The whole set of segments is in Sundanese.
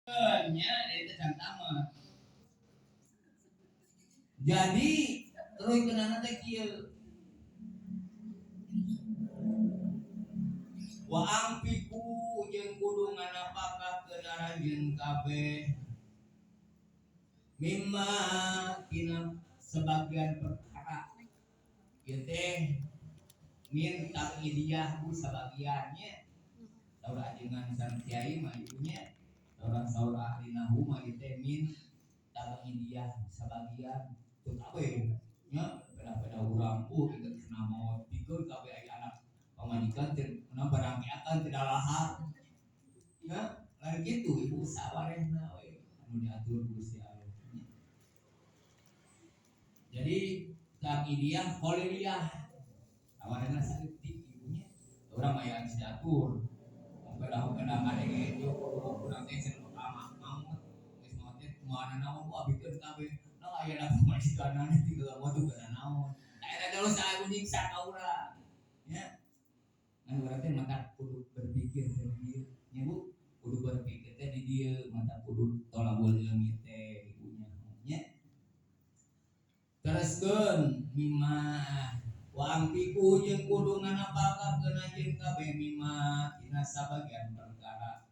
Nya itu can tamat. Jadi terus kenana teh kieu. Wa angfiku jeung kudu nganapakah keun aranjeun kabeh mimma tina sebagian perkara ieu teh min taqidiyah bu sabagiannya saur ajengan sang kiai mah ibunya saurang saur ahli nahu mah ieu teh min taqidiyah sabagian teu kabeh nya peda-peda urang inget cenah maot pikeun kabeh aya anak pamajikan teh na barang akan tidak lahar ya lain kitu ibu sawarehna we anu diatur ku Gusti Allah. Jadi taqidiyah qaliliyah awarehna saeutik ibunya urang mah aya geus diatur peda-peda ngadenge yo urang teh cenah bakal maot geus maot teh kumaha naon ku abikeun kabeh nah aya na pamajikanna tinggal maot teu naon tah eta dosa anu nyiksa ka urang nya. Ngan urang teh mata kudu berpikir teh di dieu nya Bu, kudu berpikir teh di dieu mata kudu tolabul ilmi teh ibunya nya. Teruskeun mimma wa angfiku jeung kudu nganapakakeun anjeun kabeh mimma tina sabagian perkara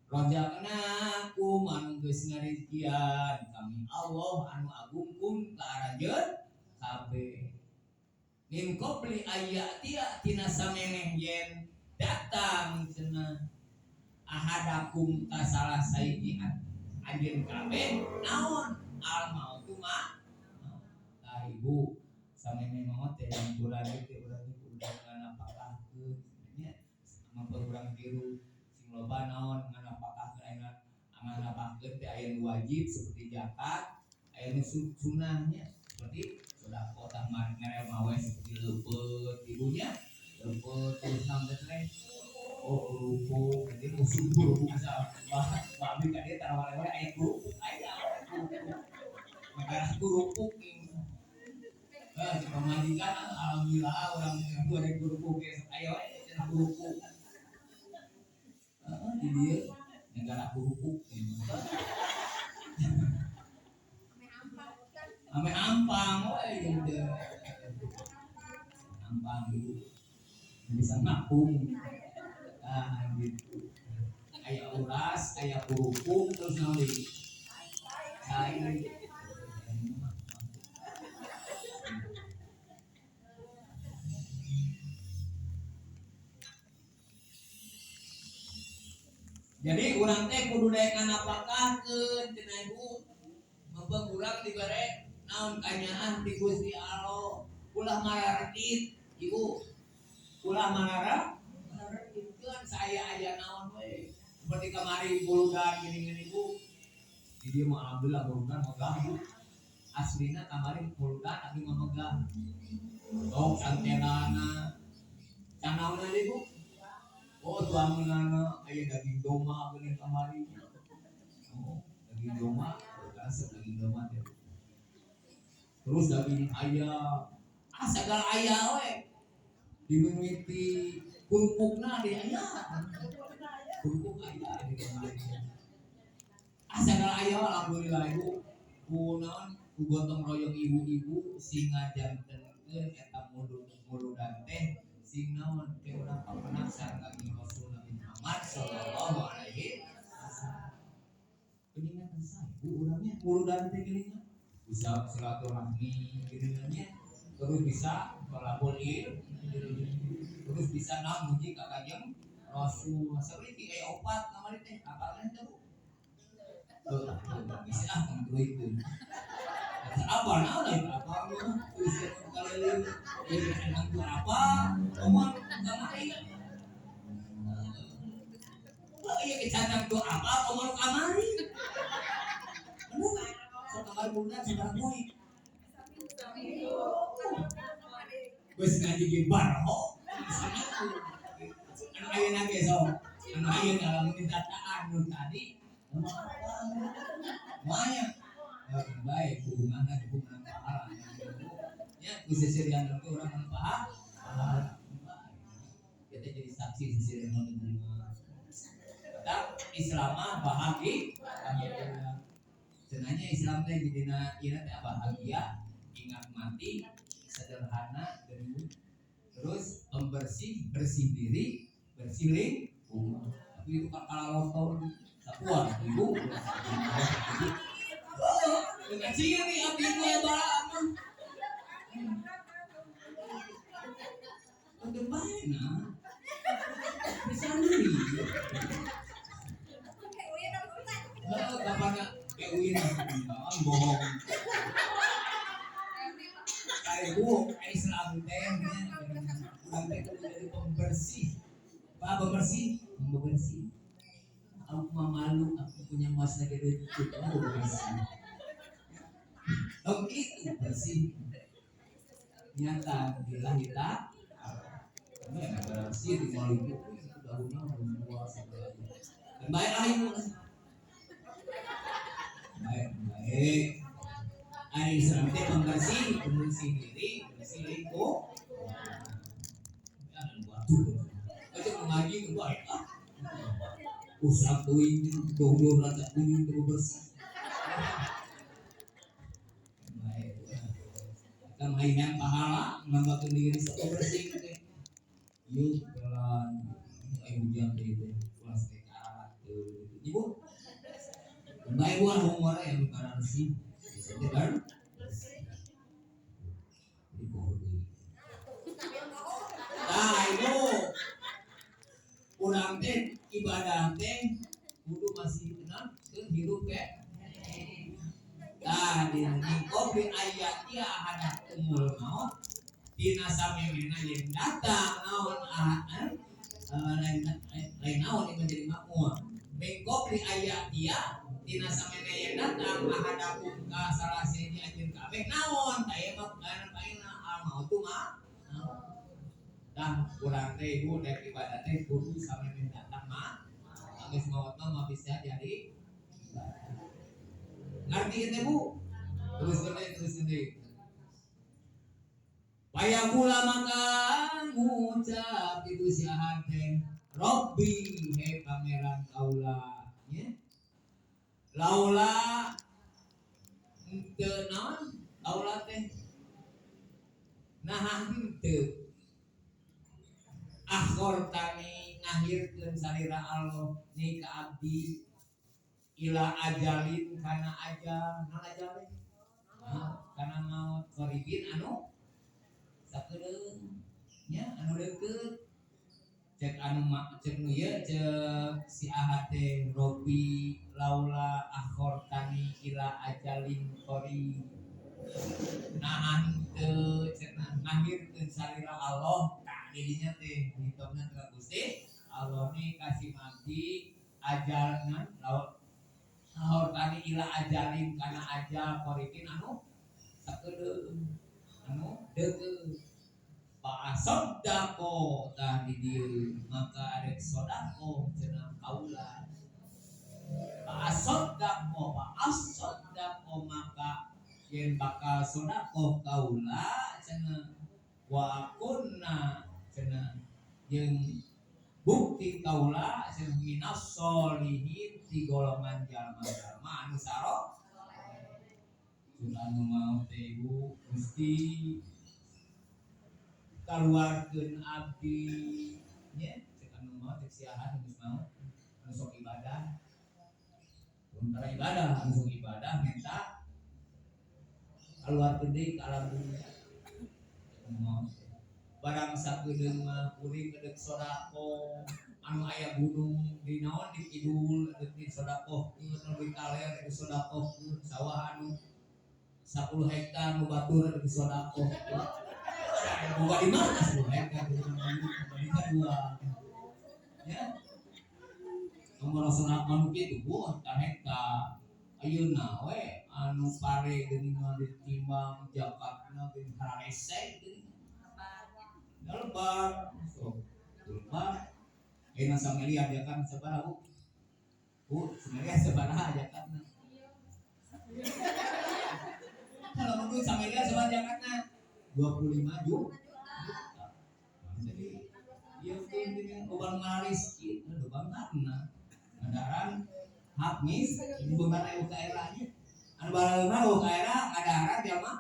rojaknakum anu geus ngarizkian kami Allah anu agung kum ka aranjeun kabeh min qabli ayyatia tina sameneh yen datang cenah ahadakum ka salah sahiji anjeun kabeh naon al mautu mah. Tah ibu samemeh maot teh urang teh urang teh kudu nganapakahkeun nya mampu urang tiru sing loba naon nganapakahkeun ayeuna nganapakahkeun teh aya nu wajib seperti zakat aya nu sunahnya seperti sedekah tah mere mawe seperti leupeut ibunya leupeut terus naon teh oh kerupuk jadi musuh kerupuk sa babi ka dieu tara wale-wale aya kerupuk aya kerupuk negara kerupuk si pamajikan alhamdulillah urang goreng kerupuk ge aya we cenah kerupuk heeh di dieu negara kerupuk ame ampang we jeung teu ampang ibu bisa ngapung ah gitu aya uras aya kerupuk terus naon deui cai. Jadi urang teh kudu daek nganapakahkeun cenah ibu meupeung urang dibere naon kanyaah ti Gusti Allah ulah mararedit ibu ulah marareditkeun saya aya naon we seperti kamari buludan geuningan ibu di dieu mah alhamdulillah buludan megah ibu aslina kamari buludan abdi mah megah tong santenana canaonna ibu oh tuangeunana aya daging domba geuning kamari oh daging domba resep daging domba teh terus daging ayam ah segala aya we dimimiti kerupukna di aya kerupuk aya di kamari ah segala aya alhamdulillah ibu ku naon ku gotong royong ibu-ibu sing ngajantenkeun eta muludan teh sing naon teh urang papenak sareng Kanjeng Rasul Nabi Muhammad sallallahu alaihi wasallam. Penyingatan saya bu urangnya muludan teh geuningan bisa silaturahmi geuningannya terus bisa tolabul ilmi terus bisa naon muji ka Kanjeng Rasul saeutik aya opat kamari teh apalna teh Bu tuh bisa ah tuluikeun apa naon lain apa terus kaliling jadi enang tuh apa omong kamari iya kecandang tuh apa omong kamari bener sok kamari bulan sabaraha poe geus ngaji ge barho anu ayeuna ge sok anu ayeuna lamun ditataan nu tadi banyak baik hubunganna ibu menang pahala nya ku seserian teh urang menang pahala kita jadi saksi seserian bunga. Islam mah bahagia. Cenah nya Islam teh jadina ieu teh bahagia, ingat mati, sederhana, geuning. Terus pembersih, bersih diri, bersih lingkungan. Tapi itu kan kalau lotor sapuan ibu. Dengan ciri abdi mah bara mah. Untuk mana? Bisa deui. Heeh, bapakna kayak Uin, bohong. Ibu, Islam teh nya urang teh kudu jadi pembersih. Pak pembersih, pembersih. Aku mah malu, aku punya mas lagi duit itu, aku bersih. Oh gitu bersih. Nyata bila kita ini bersih di mal itu daunnya buah segala. Dan baiklah ibu. Baik, baik. Ari Islam teh pembersih, pembersih diri, bersih lingkungan. Ya, waduh. Aja mengaji ke baik ah. Usap teuing dongdor rada kuning terus bersih. Baik. Kita mainan pahala, nambahkeun diri sok bersih teh. Yuk jalan, ayo hujan teh teh, ulah teh karat teu. Ibu. Baik buah humor yang bersih. Bisa teh kan? Jadi bohong. Nah, ibu. Urang teh ibadah teh kudu masih tenang ke hirup ke. Nah, di kopi ayat dia ahadakumul maut dina samemena yen datang naon ahad lain lain naon yang menjadi makmur. Min qabli ayat dia dina samemena yen datang ahadakum ka salah sahiji anjeun kabeh naon tah mah paena al mautu mah. Dah urang teh ibu rek ibadah teh kudu samemeh datang mah. Geus maot mah bisa jadi ibadah. Ngerti teh Bu? Terus deui, terus deui. Payakula maka ngucap itu si ahad teh Robbi he pangeran kaula nya. Laula henteu naon kaula teh naha henteu akhortani ngahirkeun salira Allah ni ka abdi ila ajalin kana ajal naon ajal teh kana maut qaribin anu sakedeung nya anu deukeut cek anu cek nu ieu cek si ahad teh Robbi laula akhortani ila ajalin qarib naha henteu cenah ngahirkeun salira Allah tah didinya teh hitongna ka Gusti Allah ni kasih mati ajalna laut akhortani ila ajalin kana ajal qaribin anu sakedeung anu deukeut fa asaddaqo tah di dieu maka arek sedekah cenah kaula fa asaddaqo maka yen bakal sedekah kaula cenah wa kunna cenah jeung bukti kaula cenah minas solihin ti golongan jalma-jalma anu sarok anu mau teh ibu mesti kaluarkeun abdi nya cek anu mau cek si ahad geus mau anu sok ibadah sementara ibadah anu sok ibadah minta kaluarkeun deui ka alam dunia anu mau barang sakedeung mah kuring geudeg sedekah anu aya gunung di naon di kidul deuk di sedekahkeun anu di kaler di sedekahkeun sawah anu 10 hektar nu batur di sedekah. Boga di mana 10 hektar di dua. Ya. Nomor sedekah nu kitu bu hektar. Ayeuna we anu pare geuningan ditimbang jakatna geuning hararese geuning. Lebar. So, lebar. Ayeuna samiliar jakat sabaraha Bu? Bu, samiliar sabaraha jakatna? Kalau menurut samiliar sabaraha jakatna? 25 juta. Jadi ieu teh dengan lobang maris kieu lobang karena. Ngadaharan hak mis, ini beunghar euweuh kaeranya. Anu baleunghar euweuh kaera ngadaharan jalma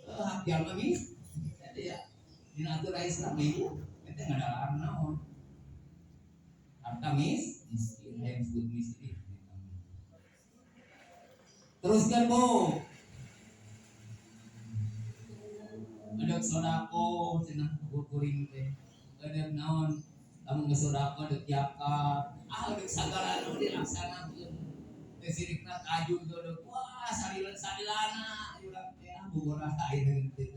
hak jalma mis. Jadi ya dina aturan Islam, Ibu, eta ngadaharan naon? Harta mis, miskin, hayang disebut miskin. Teruskan, Bu. Ada sodako cenah kuring teh. Ada naon? Lamun geus sodako deuk zakat. Ah, deuk sagala nu dilaksanakeun. Teh sirikna kaju deuk wah salila salilana urang teh, ah bogora ayeuna teh.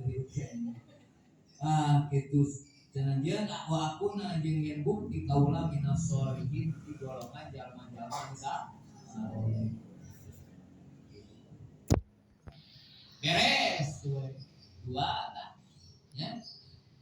Ah, kitu cenah jeung wa akuna jeung yen bukti kaula minas sholihin di golongan jalma-jalma nu saleh. Beres dua.